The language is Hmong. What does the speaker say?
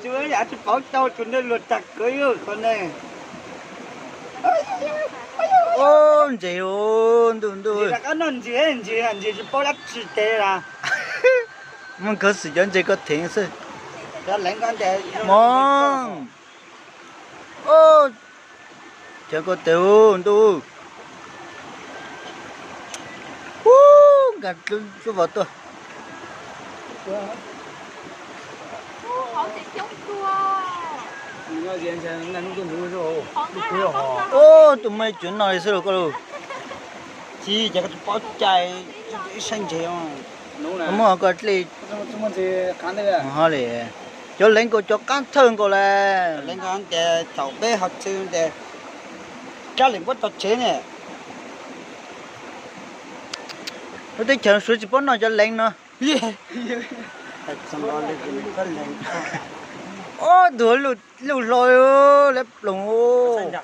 Tsis paub tau tus neeg luag tag kawg yog qhov ne. Ntses, ntuj ntuj. Rov qab noj ntses, ntses ntses tsis paub dab tsi tes las. Muaj kho xwm cov ntses koj thev xwb. Mog. Cov koj tes ntuj. Ub, nkag lub vos tuaj. Ub, tus me tsuav no li xwb los koj lauj. Tsis, ces koj tsis paub cai, ib sab ntses. Muab koj dlej. Ho li, cov leev nkaus cov qab thawj nkaus las. Leev nkaus ces thaum peb ho txhw ces kab leem puab tso tsev ne. Lub teb chaws Suav tsis paub noj cov leev no. Ob tug luj hlo lawm ploog.